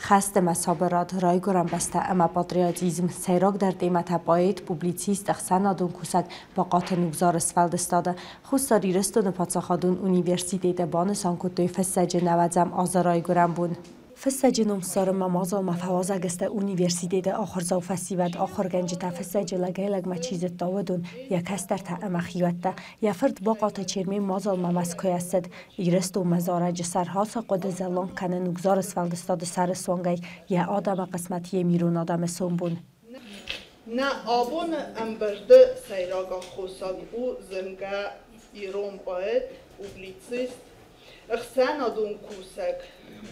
Хӕст ӕмӕ сабырад, райгуырӕн бӕстӕ ӕмӕ патриотизм сӕйрагдӕр темӕтӕ поэт, публицист, ӕхсӕнадон кусӕг Бахъаты Нугзары сфӕлдыстады. Хуссар Ирыстоны паддзахадон университеты банысан кодтой фыссӕджы 90-ӕм азы райгуырӕн бон. Фыссӕджы ном ссарынмӕ мадзалмӕ фӕуазӕг сты университеты ахуырдзау фӕсивӕд, ахуыргӕнджытӕ, фыссӕджы лӕгӕй-лӕгмӕ чи зыдта, уыдон, йӕ кӕстӕртӕ ӕмӕ хиуӕттӕ. Йӕ фырт Бахъаты Чермен мадзалмӕ Мӕскуыйӕ ссыд. Ирыстонмӕ зарӕджы сӕр ацы хъуыды зӕлланг кӕны Нугзары сфӕлдыстады сӕры суангӕй йӕ адӕмы хъысмӕт, йе мирон адӕмы сомбон. Нӕ абоны ӕмбырды сӕйраг аххосаг у зынгӕ ирон поэт, публицист, ӕхсӕнадон кусӕг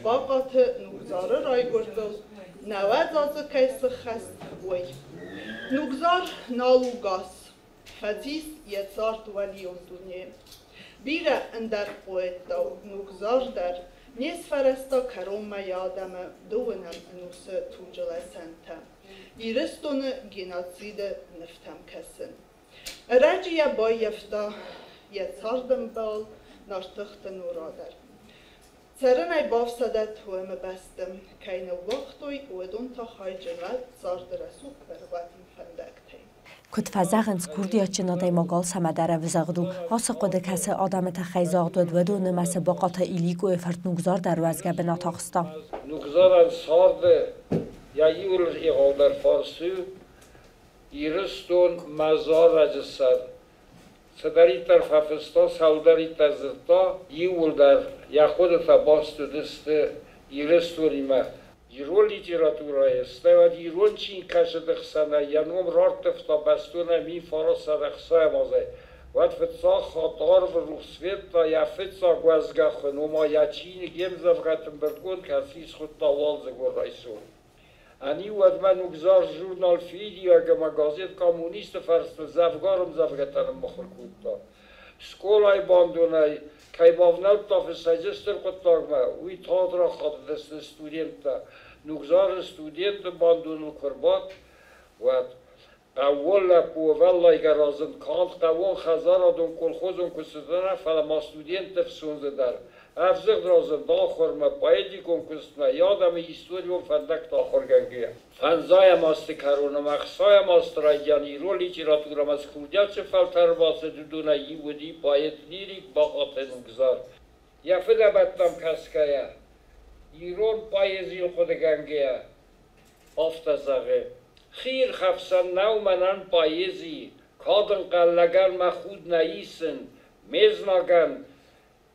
Бахъаты Нугзары райгуырдыл 90 азы кӕй сыххӕст, уый. Нугзар нал у гас, фӕцис йӕ цард уӕлион дуне. Бирӕ ӕндӕр поэттау Нугзар дӕр не сфӕрӕзта кӕронмӕ йӕ адӕмы дыууынӕм ӕнусы туджы лӕсӕнтӕ, Ирыстоны геноциды нывтӕм кӕсын. Ӕрӕджы йӕ баййӕфта йӕ цардӕмбал Нартыхты Нора дӕр. Цӕрынӕй бафсӕдӕт уымы бӕсты, кӕй ныууагътой, уыдон та хайджын уӕд царды рӕсугъд дӕргъвӕтин фӕндӕгтӕй. Куыд фӕзӕгъынц, курдиатджын адӕймаг алцӕмӕ дӕр ӕвзӕгъд у. Ацы хъуыды кӕцы адӕмы тыххӕй загъд уыд, уыдон нымӕцы Бахъаты Иликъойы фырт Нугзар дӕр уӕзгӕ бынат ахста. Нугзарӕн царды йӕ иуыл егъаудӕр фарс у Ирыстон мӕ зарӕджы сӕр. Цыдӕриддӕр фӕфыста, цӕуылдӕриддӕр дзырдта, иууылдӕр йӕ хъуыдытӕ баст уыдысты Ирыстонимӕ. Ирон литературӕйы, стӕй уӕд ирон чингкӕсӕджы хсӕнӕй йӕ ном рарттывта бӕстонӕй 1960 азӕй. Уӕд фыццаг хатт арвы рухс федта йӕ фыццаг уӕзгӕ хуын, ома йӕ чиныг йе мдзӕвгӕты ӕмбырдгонд, кӕцы схуыдта «Уалдзыгон райсом». Ӕниу уӕдмӕ Нугзар журнал «Фидиуӕг» ӕмӕ газет «Коммунист»-ы фӕрсты дзӕвгар ӕмдзӕвгӕтӕ ныммыхуыр кодта. Скъолайы бандонӕй кӕй бавнӕлдта фыссӕджы стыр хъуыддагмӕ, уый тагъд рахатыдысты студенттӕ. Нугзары студенты бандоныл куы ӕрбадт, уӕд хъӕууон лӕппу ӕвӕллайгӕ разынд канд хъӕууон хӕдзарадон колхозон куыстыты нӕ, фӕлӕ ма студентты ӕфсондзы дӕр. Ӕвзыгъд разынд ахуырмӕ, поэтикон куыстмӕ, йӕ адӕмы историон фӕндӕгтӕ ахуыргӕнгӕйӕ. Фӕндзайӕм азты кӕрон ӕмӕ ӕхсайӕм азты райдиан ирон литературӕмӕ цы курдиатджын фӕлтӕр бацыд, уыдонӕй иу уыди поэт-лирик Бахъаты Нугзар. Йӕ фыдӕбӕттӕм кӕсгӕйӕ, ирон поэзийыл хъуыдыгӕнгӕйӕ, афтӕ зӕгъы: Хиирхӕфсӕн нӕу мӕнӕн поэзи, кад ӕнхъӕллӕгӕн мӕ худ нӕ исын, ме знагӕн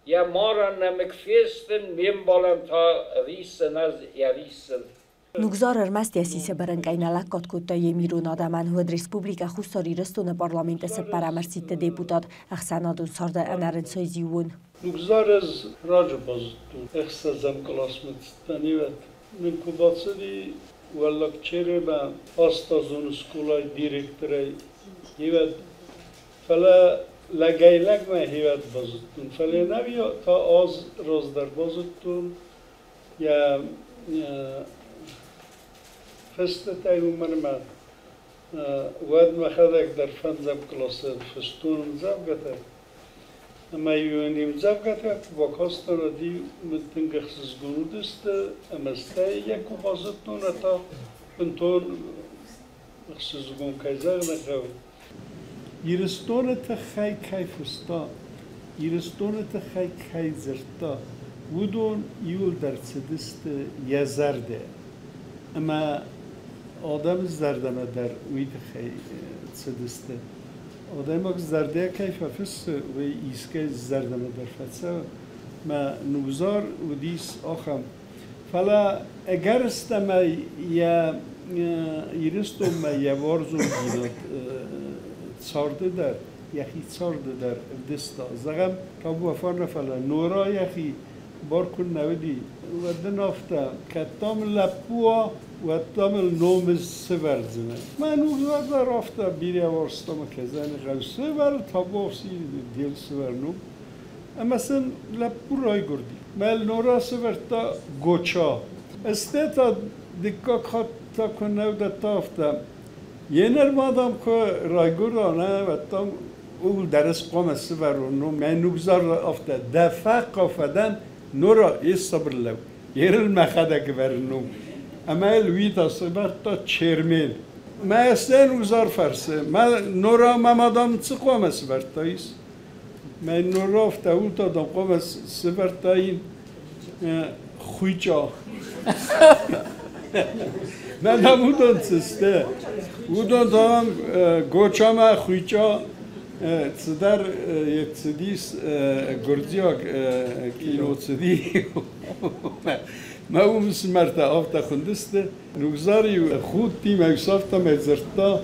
йӕ марӕн нӕмыг фестын, ме мбалӕн та риссын ӕз йӕ риссыл. Нугзар ӕрмӕст йӕ сисы бӕрӕнгӕй нӕ лӕггад кодта йе мирон адӕмӕн, уӕд Республикӕ Хуссар Ирыстоны парламенты цыппӕрӕм ӕрсидты депутат, ӕхсӕнадон царды ӕнӕрынцой зиууон. Нугзар ӕз раджы базыдтон, ӕхсӕзӕм къласмӕ цыдтӕн, ивӕд мын куы бацыди Уӕллаг Черемӕ астазон скъолайы директорӕй, ивӕд, фӕлӕ лӕгӕй-лӕгмӕ хивӕд базыдтон, фӕлӕ нӕ та аз раздӕр базыдтон йӕ фыстытӕй, уымӕн ӕмӕ уӕд мӕхӕдӕг дӕр фӕндзӕм къласы фыстон ӕмдзӕвгӕтӕ. Ӕмӕ-иу ын ӕмдзӕвгӕтӕ куы бакастӕн, уӕд-иу мын тынг ӕхсызгон уыдысты, ӕмӕ стӕй йӕ куы базыдтон, уӕд та бынтон ӕхсызгон, кӕй зӕгъын ӕй хъӕуы. Ирыстоны тыххӕй кӕй фыста, Ирыстоны тыххӕй кӕй дзырдта, уыдон иуылдӕр цыдысты йӕ зӕрдӕ. Ӕмӕ адӕмы зӕрдӕмӕ дӕр уый тыххӕй цыдысты. Адӕймаг зӕрдӕ кӕй фӕфыссы, уый искӕй зӕрдӕмӕ дӕр фӕцӕуы. Мӕ Нугзар уыдис ахӕм. Фӕлӕ ӕгӕрыстӕмӕй йӕ Ирыстонмӕ йӕ уарзондзинад царды дӕр, йӕхи царды дӕр ӕвдыста. Зӕгъӕм, табуафар нӕ, фӕлӕ Нора йӕхи бар куы нӕ уыди, уӕд ын афтӕ, кӕд дам лӕппу уа, уӕд дам ыл ном ӕз сӕвӕрдзынӕн. Мӕ Нугзар дӕр афтӕ бирӕ уарзта мӕ кӕдзӕны хъӕу сӕвӕр, табуафси дел сӕвӕр ном. Ӕмӕ сын лӕппу райгуырди. Мӕ Нора сӕвӕрдта Гоча. Стӕй та дыккаг хатт та куы нӕ уыдӕттӕ афтӕ. Еныр ма дам куы райгуыра, нӕ, уӕд дам ууыл дӕр ӕз хъуамӕ сӕвӕрон ном. Мӕ Нугзар афтӕ, дӕ фӕхъхъау фӕдӕн, Нора, ес сабыр лӕу. Ерыл мӕхӕдӕг ӕвӕрын ном. Ӕмӕ йыл уый та сӕвӕрдта Чермен. Мӕ стӕй Нугзар фӕрсы, мӕ Нора мӕ мадам цы хъуамӕ сӕвӕрдтаис? Мӕ Нора афтӕ уыдта, дам хъуамӕ сӕвӕрдтаин хуйчъа. Мӕ дам уыдон цы сты? Уыдон дам Гочамӕ хуйчъа цыдӕр цыдис гуырдзиаг кино цыди. Мӕ уым фсымӕртӕ афтӕ хуындысты. Нугзар-иу худти, мӕ афтӕмӕй дзырдта.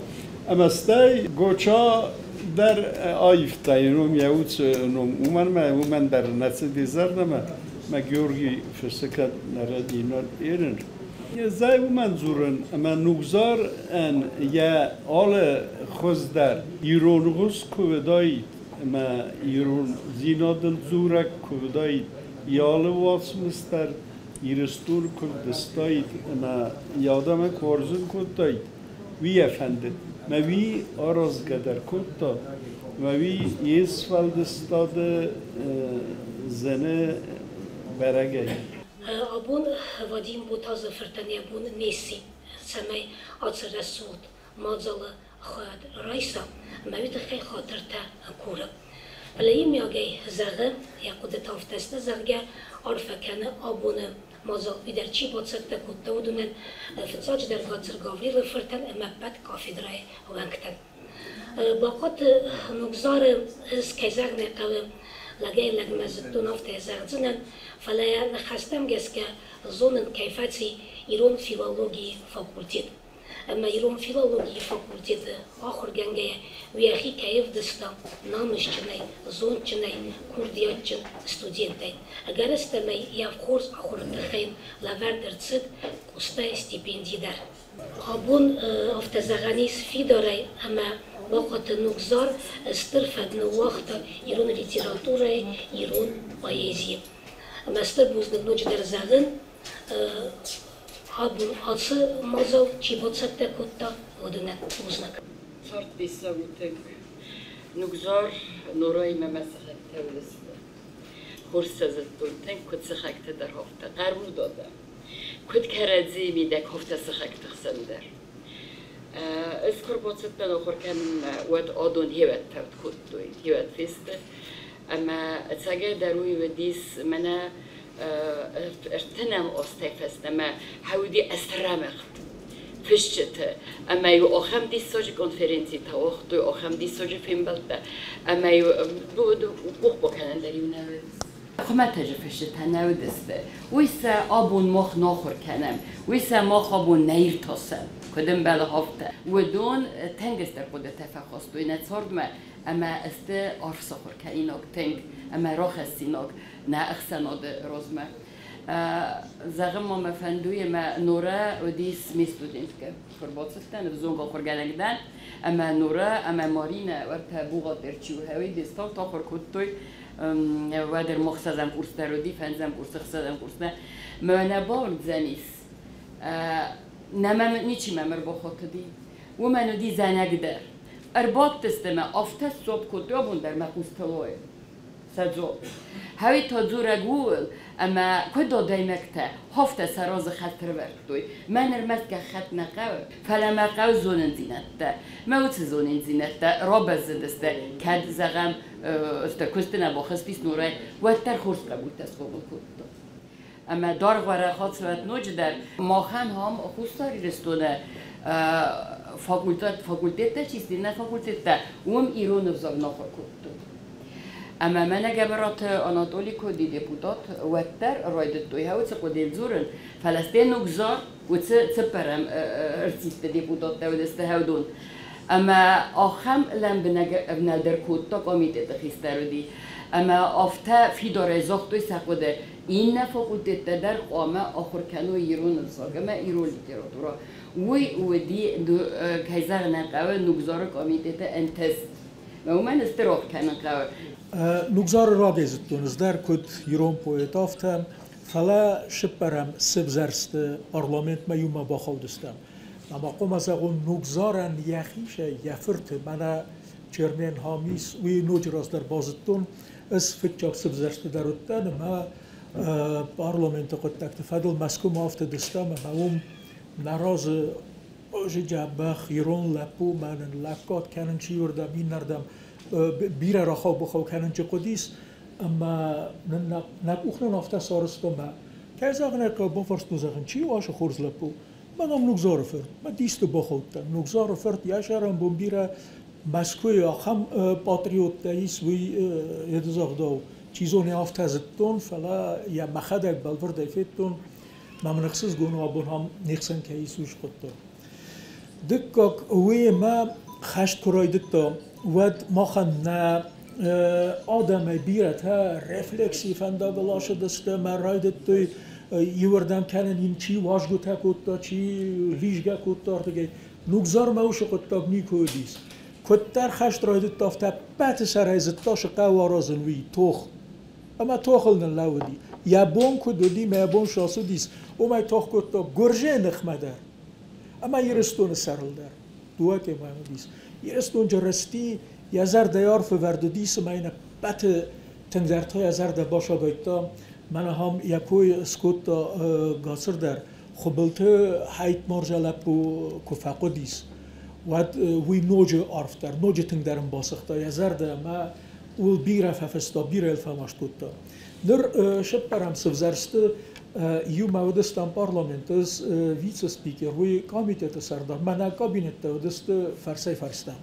Ӕмӕ стӕй Гоча дӕр аивта йӕ ном, йӕ уыцы ном. Уымӕн мӕ уымӕн дӕр нӕ цыди зӕрдӕмӕ. Мӕ Георгий фыссы кӕд нӕ рӕдийын ерын. Зӕй уымӕн дзурын, ӕмӕ Нугзарӕн йӕ алы хуыз дӕр иронгъуыз куы уыдаид ӕмӕ ирондзинадыл дзурӕг куы уыдаид, йӕ алы уацмыс дӕр Ирыстон куы вдыстаид ӕмӕ йӕ адӕмӕн куы уарзын кодтаид, уый йӕ фӕндыд. Мӕ уый аразгӕ дӕр кодта, мӕ уый йе сфӕлдыстады зыны бӕрӕгӕй. Абон Вадим Ботазы фыртӕн йӕ бон не сси, цӕмӕй ацы рӕсугъд мадзалы хайад райса, ӕмӕ уый тыххӕй хатыртӕ куры. Фӕлӕ иумиагӕй зӕгъы, йӕ хъуыдытӕ афтӕ сты, зӕгъгӕ, арфӕ кӕны абоны мадзал уый дӕр чи бацӕттӕ кодта, уыдонӕн, фыццаджыдӕр Гацыр Гаврилы фыртӕн ӕмӕ ӕппӕт кафедрӕйы уӕнгтӕн. Бахъуыд Нугзары ӕз кӕй зӕгъын ӕй хъӕуы, лӕгӕй-лӕгмӕ зыдтон, афтӕ зӕгъдзынӕн, фӕлӕ йӕ ныхӕстӕм гӕсгӕ зонын кӕй фӕци ирон филологийы факультет. Ӕмӕ ирон филологийы факультеты ахуыргӕнгӕйӕ уӕхи кӕй ӕвдыста намысджынӕй, зондджынӕй, курдиатджын студентӕй. Ӕгӕрыстӕмӕй йӕ хорз ахуыры тыххӕй лӕвӕрд ӕрцыд Къостайы стипенди дӕр. Абон афтӕ зӕгъӕн ис фидарӕй, ӕмӕ Бахъуаты Нугзар стыр фӕд ныууагъта ирон литературӕйы, ирон поэзийы. Ӕмӕ стыр бузныг ноджыдӕр зӕгъын, абон ацы мадзал чи бацӕттӕ кодта, уыдонӕн бузныг. Цард диссаг у тынг. Нугзар Нораимӕ мӕ сыхӕгтӕ уыдысты. Хорз сӕ зыдтон тынг, куыд сыхӕгтӕ дӕр афтӕ хъӕрмуд адӕм. Куыд кӕрӕдзийы мидӕг афтӕ сыхӕгты хсӕн дӕр. Ӕз куы ӕрбацыдтӕн ахуыр кӕнынмӕ, уӕд адон хевӕд тӕвд кодтой, хевӕд фесты. Ӕмӕ ӕцӕгӕй дӕр уый уыдис мӕнӕ ӕртынӕм азтӕй фӕстӕмӕ хауди ӕсрӕмыгъд фысджыты. Ӕмӕ-иу ахӕм диссаджы конференцитӕ уагътой, ахӕм диссаджы фембӕлдтӕ, ӕмӕ-иу къух бакӕнӕн дӕр-иу нӕ уыд. Хуымӕтӕджы фысджытӕ нӕ уыдысты. Уый сӕ абон мах нахуыр кӕнӕм, уый сӕ мах абон нӕ иртасӕм, куыд ӕмбӕлы, афтӕ. Уыдон тынг стыр хъуыдытӕ фӕхастой нӕ цардмӕ ӕмӕ сты арф сахуыр кӕнинаг тынг ӕмӕ рахӕссинаг нӕ ӕхсӕнады размӕ. Зӕгъын ма мӕ фӕнды, ӕмӕ Нора уыдис ме студенткӕ. Куы ӕрбацыдтӕн, ӕвзонг ахуыргӕнӕг дӕн, ӕмӕ Нора ӕмӕ Маринӕ уӕртӕ бухгалтер чи у, уый десталт ахуыр кодтой. Уӕд ӕрмӕхсӕзӕм курс дӕр уыди, фӕндзӕм курс, ӕхсӕзӕм курс нӕ. Мӕнӕ бауырндзӕнис, нӕ мӕм ничи мӕм ӕрбахатыди. Уымӕн уыди зӕнӕг дӕр. Ӕрбадтысты мӕ, афтӕ сцопп кодтой абон дӕр мӕ хъустыл уой. Сӕ дзуапп. Хӕуи та дзурӕг ууыл, ӕмӕ куыд адӕймӕгтӕ, афтӕ сӕ разы хӕст ӕрывӕрдтой. Мӕн ӕрмӕст гӕххӕтт нӕ хъӕуы, фӕлӕ мӕ хъӕуы зонындзинӕдтӕ. Мӕ уыцы зонындзинӕдтӕ рабӕззыдысты, кӕд, зӕгъӕм, куысты нӕ бахызтис Норӕй, уӕддӕр хорз хъӕбултӕ схъомыл кодта. Ӕмӕ даргъ-уӕрӕх ацӕуӕт ноджыдӕр. Махӕн ам Хуссар Ирыстоны факультеттӕ чи сты, нӕ факультеттӕ, уым ирон ӕвзаг нахуыр кодтой. Ӕмӕ мӕнӕ Гӕбӕраты Анатоли куы уыди депутат, уӕддӕр райдыдтой уыцы хъуыдыйыл дзурын, фӕлӕ сте Нугзар уыцы цыппӕрӕм ӕрцидты депутаттӕ уыдысты хӕудон. Ӕмӕ ахӕм лӕмбынӕг ӕвнӕлд ӕркодта комитеты хистӕр уыди. Ӕмӕ афтӕ фидарӕй загътой сӕ хъуыды, иннӕ факультеттӕ дӕр хъуамӕ ахуыр кӕной ирон ӕвзаг ӕмӕ ирон литературӕ. Уый уыди, кӕй зӕгъын ӕй хъӕуы, Нугзары комитеты ӕнтыст. Уымӕн стыр аргъ кӕнын хъӕуы. Нугзары рагӕй зыдтон ӕз дӕр, куыд ирон поэт, афтӕ, фӕлӕ сыппӕрӕм сывзӕрсты парламентмӕ иумӕ бахаудыстӕм. Ӕмӕ хъуамӕ зӕгъон, Нугзарӕн йӕхи йӕ фырты, мӕнӕ Чермен Хамис, уый ноджы раздӕр базыдтон. Ӕз фыццаг сывзӕрсты дӕр уыдтӕн ӕмӕ Парламенты хъуыддӕгты фӕдыл Мӕскуымӕ афтыдыстӕм ӕмӕ уым нӕ разы дзӕбӕх ирон лӕппу, мӕнӕн лӕггад кӕнын чи уырдӕм, иннӕрдӕм бирӕ рахау-бахау кӕнын чи хъуыдис, ӕмӕ нын нӕ къух нын афтӕ сарӕзта мӕ. Кӕй зӕгъын ӕй хъӕуы, бафарстон, зӕгъын, чи у ацы хорз лӕппу? Мӕ ном Нугзары фырт. Мӕ дисты бахаудтӕн. Нугзары фырт йӕ сӕрӕнбон бирӕ Мӕскуыйы ахӕм патриоттӕ ис, уый йедызӕгъдау, чи зоны, афтӕ зыдтон, фӕлӕ йӕ мӕхӕдӕг бӕлвырдӕй федтон, мӕ мын ӕхсызгон у, абон ам не хсӕн кӕй ис, уый скъуыдта. Дыккаг, уыимӕ хӕст куы райдыдта, уӕд махӕн нӕ адӕмӕй бирӕтӕ рефлексийы фӕндагыл ацыдысты ӕмӕ райдыдтой иуырдӕм кӕнын, им чи уазгуытӕ кодта, чи лизгӕ кодта ардыгӕй. Нугзармӕ уыцы хъуыддаг никуы уыдис. Куыддӕр хӕст райдыдта, афтӕ ӕппӕты сӕрӕй зыдта, цы хъӕуы аразын, уый – тох. Ӕмӕ тохыл ныллӕууыди. Йӕ бон куыд уыди, мӕ бон цы ацыдис, уымӕй тох кодта Гуырдзыйы ныхмӕ дӕр ӕмӕ Ирыстоны сӕрыл дӕр. Дыууӕ темӕйы уыдис. Ирыстонджы рӕзти, йӕ зӕрдӕйы арф ӕвӕрд уыдис ӕмӕ йын ӕппӕты тынгдӕр та йӕ зӕрдӕ басагайдта. Мӕнӕ ахӕм йӕ кой скодта Гацыр дӕр. Хуыбылты Хайтморза лӕппу куы фӕхъуыдис, уӕд уый ноджы арфдӕр, ноджы тынгдӕр ын басыгъта йӕ зӕрдӕ ӕмӕ ууыл бирӕ фӕфыста, бирӕ йыл фӕмаст кодта. Ныр сыппӕрӕм сывзӕрсты иумӕ уыдыстӕм парламенты вице-спикер, уый комитеты сӕрдар, мӕнӕ кабинеттӕ уыдысты фӕрсӕй-фӕрстӕм.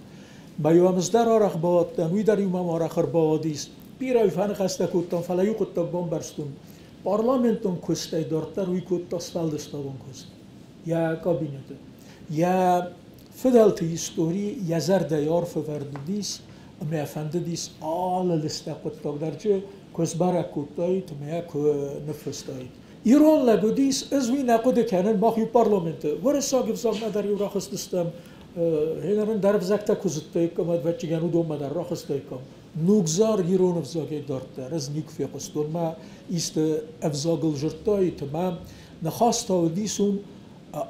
Мӕ-иу ӕм ӕз дӕр арӕх бауадтӕн, уый дӕр-иу мӕм арӕх ӕрбауадис. Бирӕ фӕныхӕстӕ кодтам, фӕлӕ иу хъуыддаг бамбӕрстон. Парламентон куыстӕй дарддӕр уый кодта сфӕлдыстадон куыст йӕ кабинеты. Йӕ фыдӕлты истори йӕ зӕрдӕйы арф ӕвӕрд уыдис ӕмӕ йӕ фӕндыдис алы лыстӕг хъуыддаг дӕр куы сбӕрӕг кодтаид ӕмӕ йӕ куы ныффыстаид. Ирон лӕг уыдис, ӕз уый нӕ хъуыды кӕнын, мах иу парламенты уырыссаг ӕвзагмӕ дӕр иу рахызтыстӕм, гъеныр ӕндӕр ӕвзӕгтӕ куы зыдтаиккам, ӕвӕццӕгӕн уыдонмӕ дӕр рахызтаиккам. Нугзар ирон ӕвзагӕй дарддӕр ӕз никуы фехъуыстон, мӕ исты ӕвзагыл дзырдтаид ӕмӕ ныхас та уыдис уым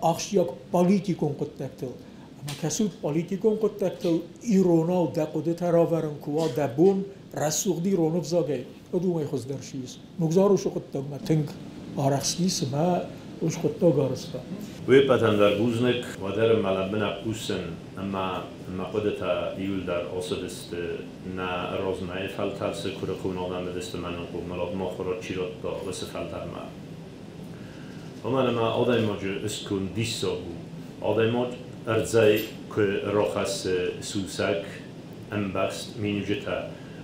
ахсджиаг политикон хъуыддӕгтыл. Ӕмӕ кӕсут, политикон хъуыддӕгтыл иронау дӕ хъуыдытӕ равӕрын куы уа дӕ бон рӕсугъд ирон ӕвзагӕй, уӕд уымӕй хуыздӕр сис. Нугзар уыцы хъуыддагмӕ тынг арӕхстис ӕмӕ уыцы хъуыддаг арӕзта. Уе ппӕтӕн дӕр бузныг, уӕдӕр ма лӕмбынӕг хъусын ӕмӕ мӕ хъуыдытӕ иуылдӕр ацыдысты нӕ размӕйы фӕлтӕр цы куырыхон адӕм уыдысты мӕнӕн хъомылад махуырад чи радта, уыцы фӕлтӕрмӕ. Уымӕн ӕмӕ адӕймаджы сконд диссаг у. Адӕймаг ӕрдзӕй куы рахӕссы сусӕг ӕмбӕхст миниуджытӕ,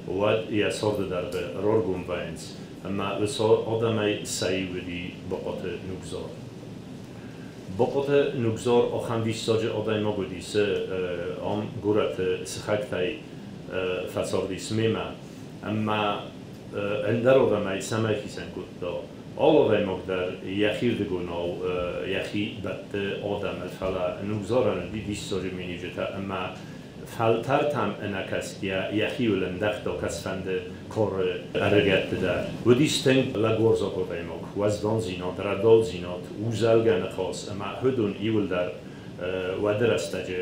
уӕд йӕ царды дӕргъы раргом вӕййынц, ӕмӕ уыцы адӕмӕй сӕ иу уыди Бахъуаты Нугзар. Бахъуаты Нугзар ахӕм диссаджы адӕймаг уыдис, ам горӕты сыхӕгтӕй фӕцардис мемӕ, ӕмӕ ӕндӕр адӕмӕй цӕмӕй хицӕн кодта. Алы адӕймаг дӕр йӕхирдыгонау йӕхи бӕтты адӕмыл, фӕлӕ Нугзарӕн уыди диссаджы миниуджытӕ ӕмӕ фӕлтӕртӕм ӕнӕкӕсгӕйӕ йӕхиуыл ӕндӕгъта кӕцыфӕнды коры ӕрыгӕтты дӕр. Уыдис тынг лӕгуарзаг адӕймаг, уӕздандзинад, рӕдаудзинад, узӕлгӕ ныхас ӕмӕ уыдон иуылдӕр уӕды рӕстӕджы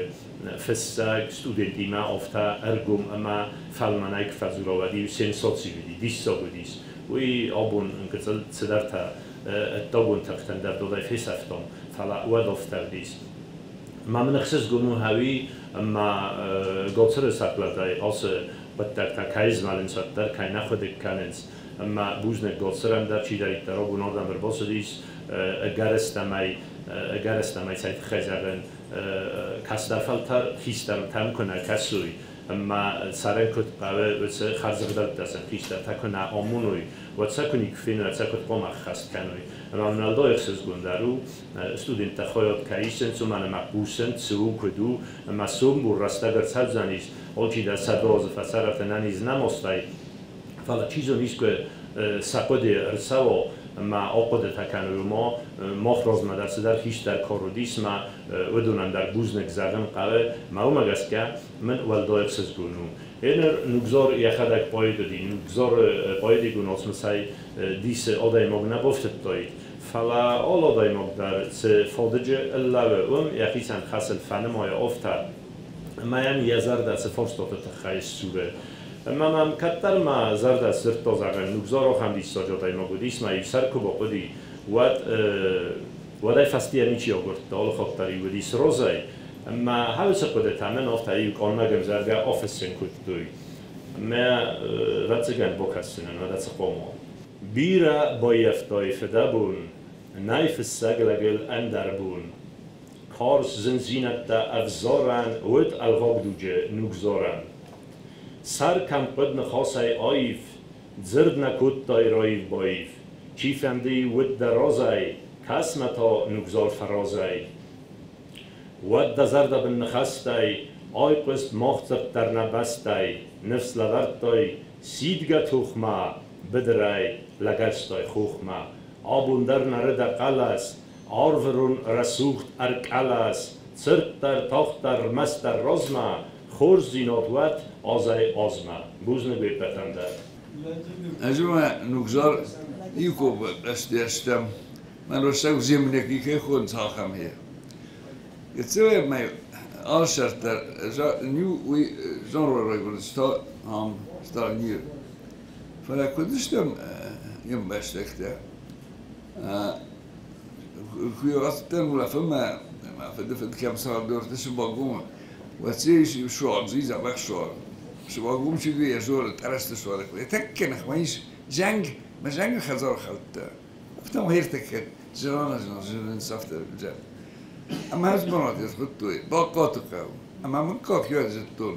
фыссӕг студентимӕ афтӕ ӕргом ӕмӕ фӕлмӕнӕй куы фӕдзура, уӕд-иу сенсаци уыди, диссаг уыдис. Уый абон гыццыл цыдӕртӕ ӕддагон тыхтӕн дӕр додӕй фесӕфтам, фӕлӕ уӕд афтӕ уыдис. Ма мын ӕхсызгон у хӕуи ӕмӕ Гоцыры сахълӕдӕй ацы хъуыддӕгтӕ кӕй змӕлынц, уӕддӕр кӕй нӕ хъуыды кӕнынц. Ӕмӕ бузныг Гоцырӕн дӕр, чидӕриддӕр абон ардӕм ӕрбацыдис, ӕгӕрыстӕмӕй цӕй тыххӕй зӕгъын, кӕстӕр фӕлтӕр хистӕртӕм куы нӕ кӕсой, ӕмӕ цӕрын куыд хъӕуы, уыцы хӕрзӕгъдӕуттӕ сын хистӕртӕ куы нӕ амоной, уӕд сӕ куы никуы феной, уӕд сӕ куыд хъуамӕ ӕххӕст кӕной. Ӕмӕ мын уӕлдай ӕхсызгондӕр у, студенттӕ хайад кӕй исынц, уымӕн ӕмӕ хъусынц, цы у, куыд у, ӕмӕ сомбон рӕстӕг ӕрцӕудзӕнис, алчидӕр 100 азы фӕцӕрӕд ӕнӕниз нӕмастӕй, фӕлӕ чи зоны искуы сӕ хъуыды ӕрцӕуа ӕмӕ ахъуыдытӕ кӕной, ома мах размӕ дӕр цыдӕр хистӕр кар уыдис, мӕ уыдонӕн дӕр бузныг зӕгъын хъӕуы, мӕ уымӕ гӕсгӕ мын уӕлдай ӕхсызгон у. Еныр Нугзар йӕхӕдӕг поэт уыди, Нугзары поэтикон уацмысӕй дисы адӕймаг нӕ бафтыдтаид, фӕлӕ алы адӕймаг дӕр цы фадыджы лӕууы, уым йӕхицӕн хӕсыл фӕнымайы афтӕ, ӕмӕ йӕм йӕ зӕрдӕ цы фарстаты тыххӕй сдзуры. Ӕмӕ мӕм кӕддӕр мӕ зӕрдӕ сдзырдта, зӕгъӕн, Нугзар ахӕм диссаджы адӕймаг уыдис, мӕ-иу сӕр куы бахъуыди, уӕд уӕдӕй фӕстийӕ ничи агуырдта, алы хатт дӕр-иу уыдис розӕй. Ӕмӕ хӕусы хъуыдытӕ мӕн афтӕ иу къаннӕг ӕмдзӕвгӕ афыссын кодтой. Мӕ ӕвӕццӕгӕн бакӕсдзынӕн, уӕдӕ цы хъуамӕ. Бирӕ баййӕфтай фыдӕбон, нӕй фыссӕг лӕгыл ӕндӕр бон. Карз зындзинӕдтӕ ӕвзарӕн уыд ӕлгъаг дуджы Нугзарӕн. Сӕр кӕм хъуыд ныхасӕй аив, дзырд нӕ кодтай раив-баив. Чифӕнды уыд дӕ разӕй, кӕс-ма та Нугзар фӕразӕй. Уӕд дӕ зӕрдӕбын ныхӕстӕй айхъуыст мах дзырд дӕр нӕ бӕстӕй, ныфс лӕвӕрдтай сидгӕ тохмӕ, быдырӕй лӕгӕрстай хохмӕ. Абон дӕр нӕры дӕ хъӕлӕс, арвырон рӕсугъд ӕркъӕлӕс, цырддӕр, тагъддӕр, рмӕстдӕр размӕ, хорздзинад уӕд азӕй-азмӕ. Бузныг уе ппӕтӕн дӕр. Ӕз ма Нугзар иу ӕстӕм мӕн рӕстӕг земляки кӕй хонынц, ахӕм хе. Гыццылӕй мӕ алсӕрддӕр уый зонрой райгуырд ам Сталинир. Фӕлӕ куыд стӕм не мбӕстӕгтӕ, куы рацыдтӕн улӕфынмӕ, мӕ фыды фыд кӕм цардорты Сыбагомы, уӕд дзы суар, дзидза суар. Сыбагом чи йӕ зоны, Тъӕрӕсты суары. Тӕккӕ ныхмӕ ис зӕнг, мӕ зӕнгы хӕдзар хӕлдта. Афтӕ ма зӕрана зынынц афтӕ. Ӕмӕ ӕз бынат хуыдтой Бахъаты хъӕу. Ӕмӕ мыггаг йӕ зыдтон.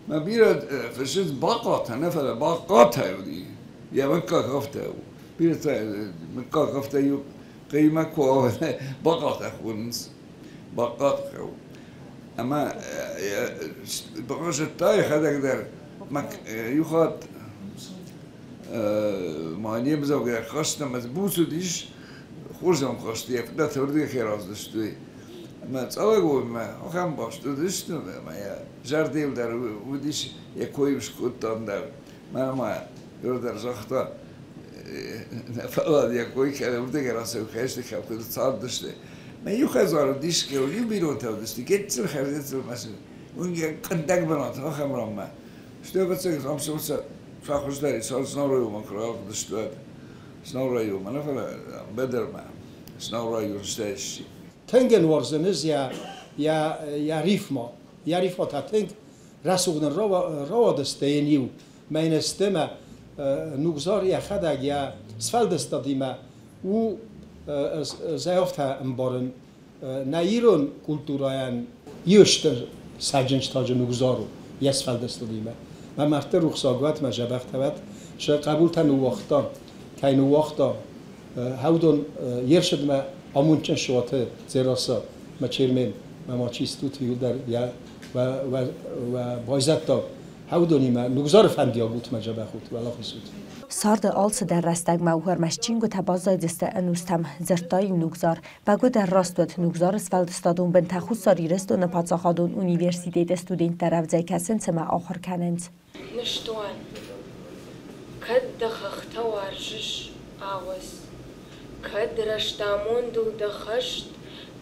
Мӕ бирӕ фыссынц Бахъатӕ, нӕ фӕлӕ Бахъатӕ уыди. Йӕ мыггаг афтӕ у. Бирӕтӕ мыггаг афтӕ иу хъимӕ куы Бахъатӕ хонынц. Бахъаты хъӕу. Ӕмӕ бахъазыдта йӕхӕдӕг дӕр. Иу хатт ма не мдзӕвгӕ хаст ӕмӕ буц уыдис, хорз ӕм хаст, йӕ фыдӕлтӕ уырдыгӕй кӕй раздыстой. Ӕмӕ Цъалагоммӕ ахӕм баст уыдысты, ӕмӕ йӕ зӕрдӕйыл дӕр уыдис, йӕ кой скодтам дӕр. Мӕнӕ ма дӕр загъта, нӕ фӕллад йӕ кой кӕны, уырдыгӕй рацӕуы, кӕй сты, кӕм куыд цардысты. Мӕ иу хӕдзар уыдис, иу бинонтӕ уыдысты, гыццыл хӕрзгыццыл мӕсыг, уынгӕг къуындӕг бынат ахӕм ранмӕ. Стӕй ӕвӕццӕгӕн ам цы фӕхуыздӕр и, Знауырайонмӕ куы ралыгъдысты, уӕд. Знауырайонмӕ нӕ, фӕлӕ быдырмӕ. Знауырайон стӕй сси. Тынг ын уарзын ӕз йӕ рифмӕ. Йӕ рифмӕ та тынг рӕсугъд ын рауадысты йын иу мӕнӕ сты мӕ Нугзар йӕхӕдӕг йӕ сфӕлдыстадимӕ у ӕз ӕй афтӕ ӕмбарын, нӕ ирон культурӕйӕн иу стыр цӕджындзтаджы Нугзар у йӕ сфӕлдыстадимӕ. Мӕ мӕрдты рухсаг уӕд, мӕ дзӕбӕхтӕ уӕд, сӕ хъӕбултӕ ныууагъта, кӕй ныууагъта, хӕудон йе рцыдмӕ амондджын суаты Дзерассӕ, мӕ Чермен, мӕ ма чи стут, иуылдӕр йӕ уӕ байзӕддаг хӕудонимӕ Нугзары фӕндиаг ут, мӕ дзӕбӕх ут, уӕлахиз ут. Царды алцыдӕр рӕстӕгмӕ у, ӕрмӕст чингуытӕ баззайдзысты ӕнустӕм, дзырдта-иу Нугзар. Бӕгуыдӕр раст уыд, Нугзары сфӕлдыстадон бынтӕ Хуссар Ирыстоны паддзахадон университеты студенттӕ рӕвдзӕй кӕсынц ӕмӕ ахуыр кӕнынц. Ныстуан. Кӕд дӕ хӕхтӕ уарзыс, ауӕдз, кӕд рӕстамондыл дӕ хӕст,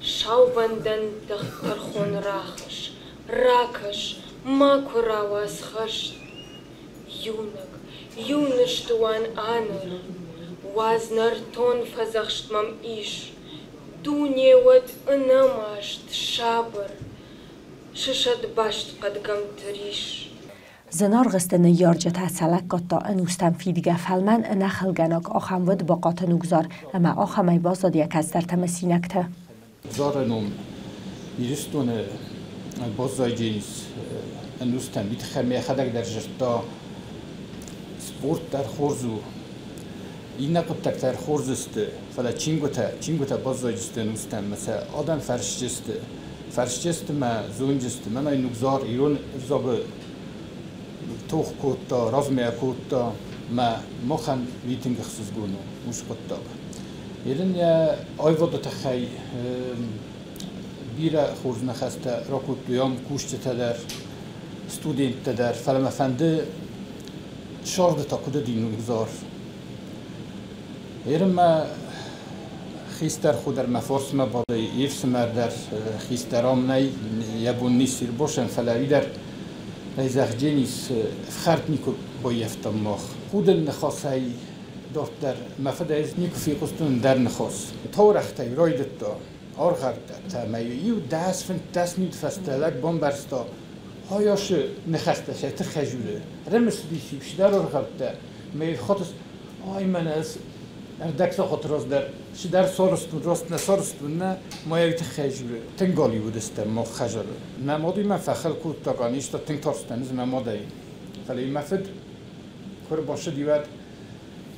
сау бӕндӕн дӕ тӕрхон рахӕсс, ракӕс, макуы рауадз хӕст. Иунӕг, иу ныстуан аныр, уадз нӕртон фӕдзӕхст мӕм ис, дуне уӕд ӕнӕмаст, сабыр, сысӕд баст хъӕдгӕмтты рис. Зынаргъ сты ныййарджытӕ сӕ лӕггӕдтӕ ӕнустӕм фидгӕ, фӕлмӕн ӕнӕхылгӕнаг ахӕм уыд Бахъаты Нугзар, ӕмӕ ахӕмӕй баззад йӕ кӕстӕртӕ мысинӕгты. Зары ном Ирыстоны баззайджынис ӕнустӕм. Уый тыххӕй мӕхӕдӕг дӕр зыдта, спорт дӕр хорз у, иннӕ хъуыддӕгтӕ дӕр хорз сты, фӕлӕ чингуытӕ баззайдзысты ӕнустӕм ӕмӕ сӕ адӕм фӕрсдзысты. Фӕрсдзысты мӕ, зондзысты. Мӕнӕй Нугзар ирон ӕвзагы тох кодта, размӕ кодта мӕ махӕн уый тынг ӕхсызгон у уыцы хъуыддаг. Ирын йӕ аивады тыххӕй бирӕ хорз ныхӕстӕ ракодтой ам кусджытӕ дӕр, студенттӕ дӕр, фӕлӕ мӕ фӕнды сӕрды та куыд уыди Нугзар. Ирын мӕ хистӕр хо дӕр мӕ фарсмӕ бады, йе фсымӕр дӕр хистӕр ам нӕй, йӕ бон ницы ирбосӕн, фӕлӕ уый дӕр Зӕгъдженис ӕфхӕрд никуы баййӕфтам мах. Худӕн ныхасӕй дарддӕр мӕ фыдӕй никуы фехъуыстон ӕндӕр ныхас. Таурӕгътӕй райдыдта аргъӕуттӕ ӕмӕ иу 10-15 минуты фӕстӕ лӕг бамбӕрста, хайасы ныхӕстӕ сӕ тыххӕй журы. Ӕрымысыдис-иу чидӕр аргъӕуттӕ, ӕмӕ хатыс, ай мӕнӕ ӕз ӕрдӕг сахаты раздӕр чидӕр сарӕзтон, раст нӕ сарӕзтон, нӕ, ма йӕ уый тыххӕй журы. Тынг галиу уыдыстӕм мах хӕдзары. Мӕ мадимӕ фӕхыл кодта, ганиста тынг тарстӕн ӕз мӕ мадӕй. Фӕлӕ мӕ фыд куы ӕрбацыди, уӕд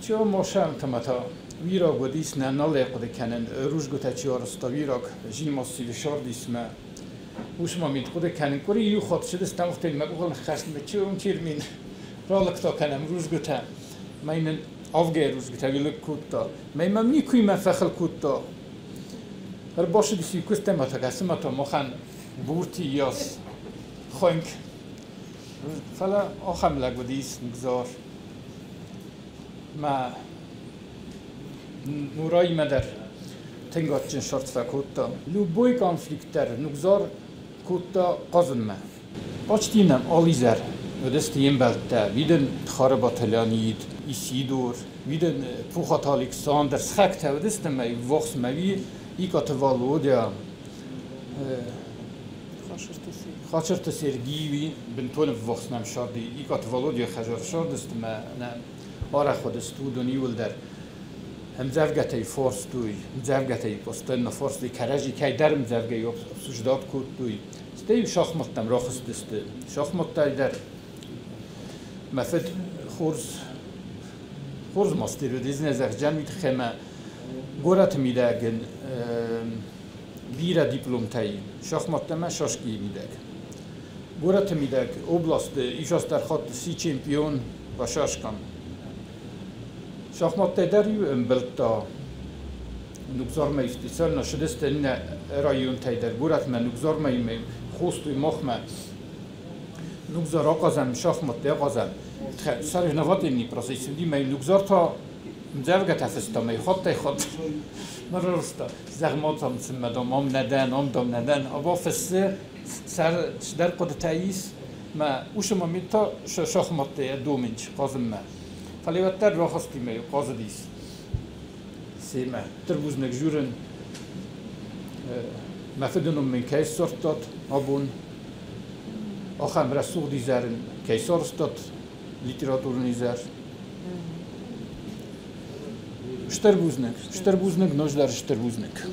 чи машӕм та уираг уыдис, нӕ нал ӕй хъуыды кӕнын, рудзгуытӕ чи арӕзта, уираг зимассивы сардисмӕ. Уыцы момент хъуыды кӕнын, къуыри иу хатт цыдыстӕм, афтӕ мӕ къухыл ныххӕцыд, чи уым термин ралыгта кӕнӕм рудзгуытӕ. Мӕ нын авгӕй рудзгуытӕ лыг кодта. Мӕ мӕм никуы фӕхыл кодта. Ӕрбацыдис иу куыстӕм, та кӕсы ма та махӕн бурти яс хонк. Фӕлӕ ахӕм лӕг уыдис Нугзар. Мӕ Нураимӕ дӕр тынг адджын сарт фӕкодта. Любой конфликт дӕр Нугзар кодта хъазынмӕ. Почти нӕм алы изӕр уыдысты йе мбӕлттӕ. Виден Харебаты Леонид, Исидор, виден Пухаты Александр, сыхӕгтӕ уыдысты мӕ ввахс мӕ Икъаты Валодя, Хачырты Сергий бынтон ӕввахс нӕм сарди. Икъаты Валодя хӕдзар сардысты мӕ нӕм арӕх уыдысты уыдон иуылдӕр. Ӕмдзӕвгӕтӕй фарстой, ӕмдзӕвгӕтӕй постоянно фарстой, кӕрӕдзи кӕйдӕр ӕмдзӕвгӕйы обсуждать кодтой. Стӕй шахматтӕм рахызтысты. Шахматтӕй дӕр мӕ фыд хорз хорз мастер уыди, зӕгъджан уый тыххӕй мӕ горӕты мидӕг ын бирӕ дипломтӕ и шахматтӕ ӕмӕ шашкийы мидӕг. Горӕты мидӕг областы исастдӕр хатт сси чемпион по шашкам. Шахматтӕй дӕр-иу ӕмбылдта Нугзармӕ специально цыдысты иннӕ районтӕй дӕр горӕтмӕ Нугзармӕ хостой махмӕ. Нугзар ахъазӕм, шахматтӕ ахъазӕм. Соревновательный процесс уыди, мӕ Нугзар та ӕмдзӕвгӕтӕ фыста, мӕ хаттӕй-хатт ныррызта. Зӕгъ ма там цымӕ дам, ам нӕ дӕн, ам дам нӕ дӕн. Абон фыссы, сӕр цыдӕр хъуыдытӕ ис, мӕ уыцы момент та шахматтӕ йӕ домынц хъазынмӕ. Фӕлӕ уӕддӕр рахызти мӕ хъазыдис семӕ. Стыр бузныг журын, мӕ фыды ном мын кӕй ссардтат абон, ахӕм рӕсугъд изӕр ын кӕй сарӕзтат, литературон изӕр. Стыр бузныг, стыр бузныг, ноджыдӕр стыр бузныг.